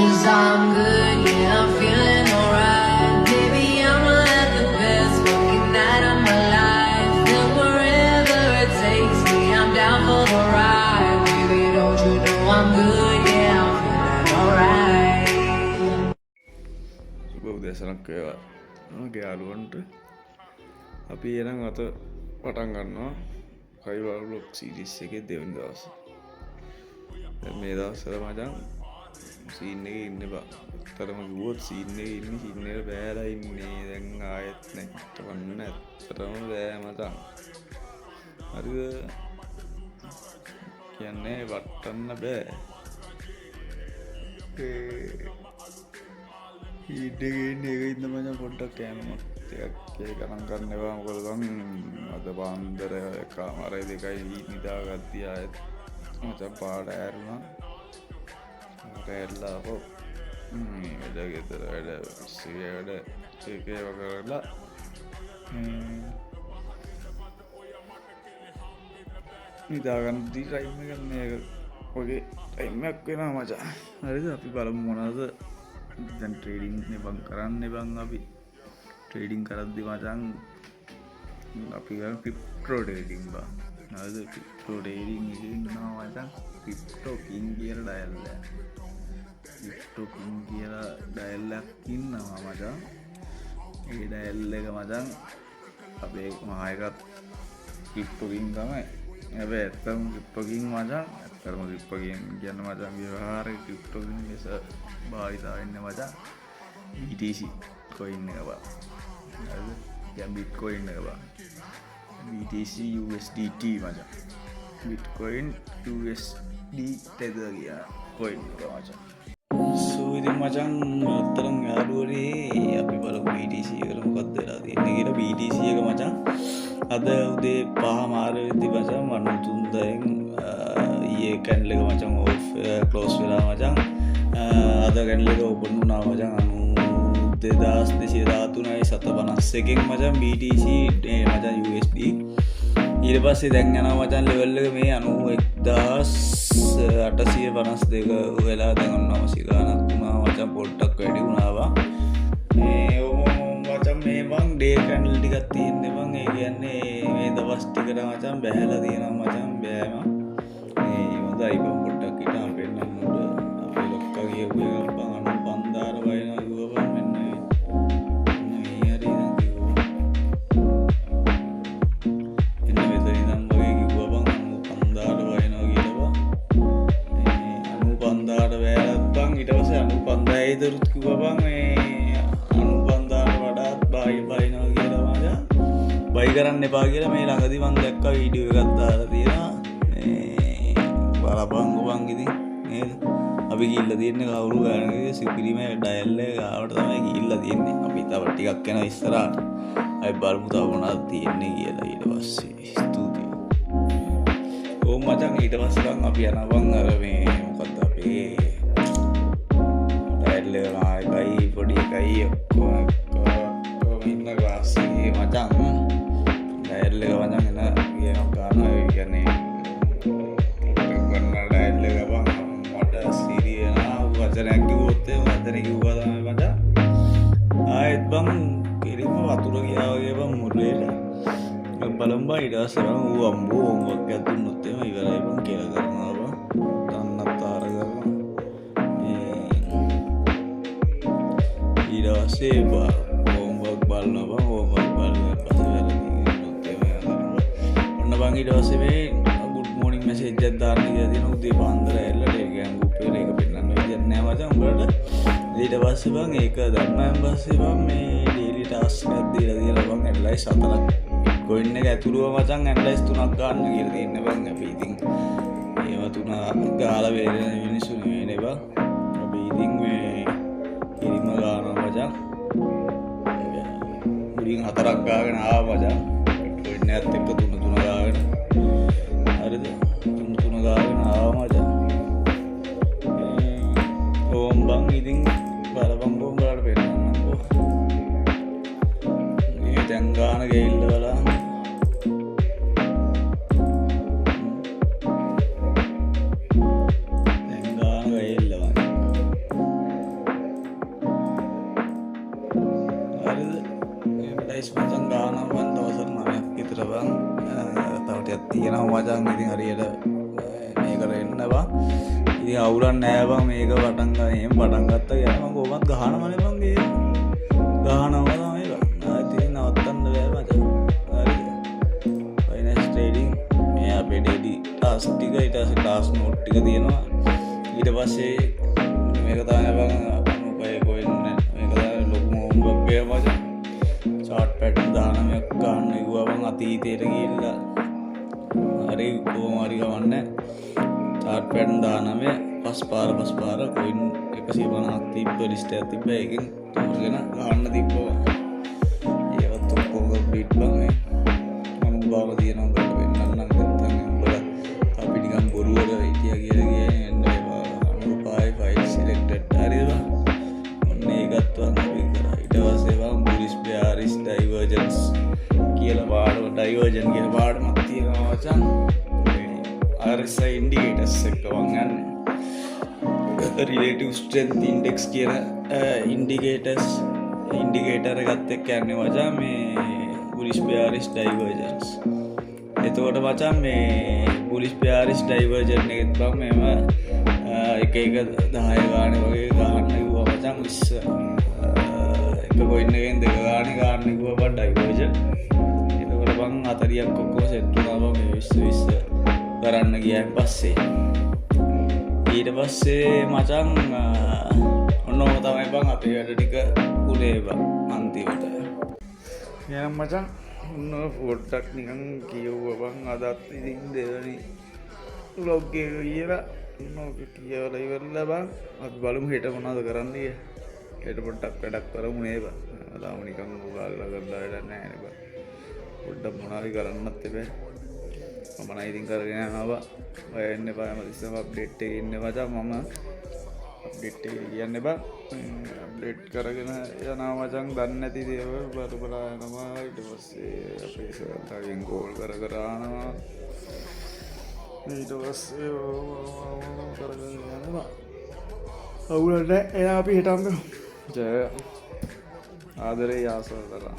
'Cause I'm good, yeah, I'm feeling alright. Baby, I'ma have the best fucking night of my life. And wherever it takes me, I'm down for the ride. Baby, don't you know I'm good, yeah, I'm feeling alright. සුබ උදෑසනක් වේවා මගේ යාළුවන්ට. අපි එහෙනම් අත පටන් ගන්නවා කයිවාරු vlog series එකේ දෙවෙනි දවස. දැන් මේ දවස්වල මචං සීන් එකේ ඉන්න බා. ඇත්තටම කිව්වොත් සීන් එකේ ඉන්නේ, සීන් එකට බෑලා ඉන්නේ. දැන් ආයෙත් නැගිටවන්න ඇත්තටම බෑ මචං. හරිද? කියන්නේ වටන්න බෑ. ඒ හීට් එකේ ඉන්නේ, ඒක ඉන්න මචං පොඩ්ඩක් කෑමක් ටිකක් ඒ ගණන් ගන්න එපා. මොකද බං අද පාන්දර එකමාරයි දෙකයි නිදාගද්දි ආයෙත් මචං පාට ඇරුණා. පාට ඇරලා ආපහු මේ වැඩ, ගෙදර වැඩ, ඔෆිස් වැඩ, ඒක ඒවා කරලා මේ නිදාගන්න දී ටයිම් එක මේක වගේ ටයිම් එකක් වෙනවා මචං. හරිද? අපි බලමු මොනවද දැන් ට්‍රේඩින් නේ බං කරන්නේ බං. අපි ට්‍රේඩින් කරද්දි මචං අපි කරන්නේ ක්‍රිප්ටෝ ට්‍රේඩින් බං. හරිද? ක්‍රිප්ටෝ ට්‍රේඩින් එකේ ඉන්නවා මචං ක්‍රිප්ටෝ කිං කියලා ඩයල් එකක්. ක්‍රිප්ටෝ කිං කියලා ඩයල් එකක් ඉන්නවා මචං. ඒ ඩයල් එක මචං අපේ මහා එකත් ක්‍රිප්ටෝ කිං තමයි. හැබැයි ඇත්තටම ක්‍රිප්ටෝ කිං මචං, ඇත්තටම ක්‍රිප්ටෝ කිං කියන්නේ මචං ව්‍යවහාරේ ක්‍රිප්ටෝ කිං ලෙස භාවිතා වෙන්නේ මචං BTC coin එක බං. හරිද? දැන් බිට්කොයින් එක බං. BTC USDT මචං. බිට්කොයින් USD Tether කියන කොයින් එක මචං. සෝ ඉතින් මචං ඇත්තටම යාළුවනේ අපි බලමු BTC එකට මොකක්ද වෙලා තියෙන්නේ කියලා. BTC එක මචං අද උදේ පහමාර වෙද්දි මචං 93න් ඊයේ කැන්ඩල් එක මචං ඕෆ් ක්ලෝස් වෙලා මචං අද කැන්ඩල් එක ඕපන් වුණා මචං 9213යි 751න් මචං BTC මචං USD. ඊට පස්සේ දැන් යනවා මචං ලෙවල් එක මේ 91852 වෙලා දැන් ඔන්න 900 ගාණක් වුණා මචං, පොඩ්ඩක් වැඩි වුණා බං. මේ ඔම මචං මේ බං ඩේ කැන්ඩල් ටිකක් තියෙන්නේ බං. ඒ කියන්නේ මේ දවස් ටිකට මචං බැහැලා තියෙනවා මචං බෑම. මේ හොඳයි බං, පොඩ්ඩක් හිටන් පෙන්නන්න උඩ අපේ ලොක්කා කියපු එකක් බං 95000 වයින්නවා කිව්වා බං. මෙන්න මේ මේ හරි ඉඳන් කිව්වා. එන්න මෙතන ඉඳන් වගේ කිව්වා බං 95000 වයින්නවා කියලා බං. මේ 95000 බෑලත් බං ඊට පස්සේ 95000 ඉදරුත් කිව්වා බං මේ 95000 වඩාත් බයි බයිනවා කියලා මචං. බයි කරන්න එපා කියලා මේ ළඟදී මං දැක්කා වීඩියෝ එකක් දාලා තියෙනවා. මේ බලපංකෝ බං ඉතින් නේද? අපි ගිහිල්ලා තියෙන්නේ කවුරු ගානකද සුපිරිම ඩයල් එක ගාවට තමයි ගිහිල්ලා තියෙන්නේ. අපි තව ටිකක් යනවා ඉස්සරහට. අපි බලමු තව මොනවද තියෙන්නේ කියලා ඊට පස්සේ. ස්තුතියි. ඕම් මචං ඊට පස්සේ බං අපි යනවා බං අර මේ මොකද්ද අපේ ඩයල් එක මහා එකයි පොඩි එකයි ඔක්කොම ඔක්කොම ඉන්න ක්ලාස් එකේ මචං ඩයල් එක මචං එන ගේමක් ගන්නවා. ඒ කියන්නේ ගන්න ඩයල් එක බං මට සිරි වෙනවා. වචනයක් කිව්වොත් එහෙම වචන කිව්වා තමයි මචං ආයෙත් බං කෙලින්ම වතුර ගියා වගේ බං මුරේට. බලමු බං ඊට පස්සේ බං ඌ අම්බෝ හෝම්වර්ක් එකක් දුන්නොත් එහෙම ඉවරයි බං කියලා කරනවා බං. තන්නත් ආර කරනවා. ඊට පස්සේ හෝම්වර්ක් බලනවා බං. හෝම්වර්ක් බලලා පස්සේ වැරදි වුණොත් එහෙම කරනවා. ඔන්න බං ඊට පස්සේ මේ ගුඩ් මෝර්නිං මැසේජ් එකක් දාන්න කියලා තියෙන උදේ පාන්දර ඇවිල්ලා ටෙලිග්‍රෑම් ගෲප් එකට ඒක පෙන්නන්න විදියක් නෑ මචං උඹලට. ඊට පස්සේ බං ඒක දැම්මයන් පස්සේ බං මේ ඩේලි ටාස්ක් එකක් දීලා තියෙනවා බං ඇනලයිස් 4ක් කොයින් එක ඇතුළුව මචං ඇනලයිස් 3ක් ගන්න කියලා තියෙන්නේ බං. අපි ඉතින් ඒව තුන ගාලා බේරෙන මිනිස්සු නෙමෙයිනේ බං. අපි ඉතින් මේ කිරිම ගානවා මචං. මුලින් 4ක් ගාගෙන ආවා මචං. කොයින් එකත් එක්ක තුන තුන ගාගෙන. හරිද? තුන තුන ගාගෙන ආවා මචං. ඕම් බං ඉතින් බලපංකෝ උඹලට පෙන්නන්නම්කෝ. මේ දැන් ගාන ගෙයිල්ල බලන්න. දැන් ගාන ගෙයිල්ල බං. ගයිස්, මචං ගානවා බං දවසට 9ක් විතර බං. තව ටිකක් තියෙනවා මචං. ඉතින් හරියට මේකට එන්න බං. ඉතින් අවුලක් නෑ බං. මේක පටන් ගන්න එහෙම පටන් ගත්තා කියන්නේ මං කොහොමත් ගහනවනේ බං. ඒ ගහනවා තමයි බං. ආයෙත් ඉතින් නවත්තන්න බෑ මචං. හරිද? ෆයිනෑන්ස් ට්‍රේඩින් මේ අපේ ඩේලි ටාස්ක් ටික, ඊට පස්සේ ටාස්ක් නෝට් ටික තියෙනවා. ඊට පස්සේ මේක තමයි බං අනුපය කොයින්, මේක තමයි ලොකුම හෝම්වර්ක් එක මචං. චාට් පැටර්න් 19ක් ගන්න කිව්වා බං අතීතයට ගිහිල්ලා. හරි, කොහොම හරි කමන්නේ. චාට් පැටර්න් 19 පස් පාර පස් පාර කොයින් 150ක් තිබ්බ ලිස්ට් එකක් තිබ්බා. ඒකෙන් තෝරගෙන ගන්න තිබ්බා. ඒවත් ඔක්කොම කම්ප්ලීට් බං. මේ අනුභව තියෙනවා උඹලට පෙන්නන්නම්. නැත්තම් උඹලා අපි නිකන් බොරුවට හිටියා කියලා කියන්නේ එන්න එපා. අනුපායි ෆයිල් සිලෙක්ටඩ්. හරිද බං? ඔන්න ඒකත් බං අපි කරා. ඊට පස්සේ බං බුලිෂ් බෙයාරිෂ් ඩයිවර්ජන්ස් කියලා පාඩම, ඩයිවර්ජන් කියලා පාඩමක් තියෙනවා මචං. RSI ඉන්ඩිකේටර්ස් එක්ක බං යන්නේ. රිලේටිව් ස්ට්‍රෙන්ත් ඉන්ඩෙක්ස් කියන ඉන්ඩිකේටර්ස් ඉන්ඩිකේටර් එකත් එක්ක යන්නේ මචං මේ බුලිෂ් බෙයාරිෂ් ඩයිවර්ජන්ස්. එතකොට මචං මේ බුලිෂ් බෙයාරිෂ් ඩයිවර්ජන් එකෙත් බං මෙහෙම එක එක 10 ගානේ වගේ ගහන්න කිව්වා මචං. 20 එක කොයින් එකෙන් දෙක ගානේ ගන්න කිව්වා බං ඩයිවර්ජන්. එතකොට බං 40ක් ඔක්කොම සෙට් වුණා බං මේ 20 20 කරන්න ගියාන් පස්සේ. ඊට පස්සේ මචං ඔන්න ඔහොම තමයි බං අපේ වැඩ ටික උනේ බං අන්තිමට. එහෙනම් මචං ඔන්න පොඩ්ඩක් නිකන් කියවුවා බං අදත්. ඉතින් දෙවෙනි ව්ලොග් එක කියලා ඔන්න ඔක කියවලා ඉවරලා බං අපි බලමු හෙට මොනවද කරන්න කියලා. හෙට පොඩ්ඩක් වැඩක් කරමු නේ බං. තාම නිකන් උගාලා කරලා වැඩක් නෑ නේ බං. පොඩ්ඩක් මොනවා හරි කරන්නත් එපා. මම නම් ඉතින් කරගෙන යනවා බං. බය වෙන්න එපා, හැමතිස්සෙම අප්ඩේට් එකේ ඉන්න මචං. මම අප්ඩේට් එකේ කියන්න එපා. අප්ඩේට් කරගෙන යනවා මචං. දන්නේ නැති දේවල් බල බලා යනවා. ඊට පස්සේ අපේ සර්ලාගෙන් කෝල් කර කර අහනවා. ඊට පස්සේ කරගෙන යනවා. අවුලක් නෑ. එහෙනම් අපි හෙට හම්බෙමු. ජය ආදරේ ආසව කරා.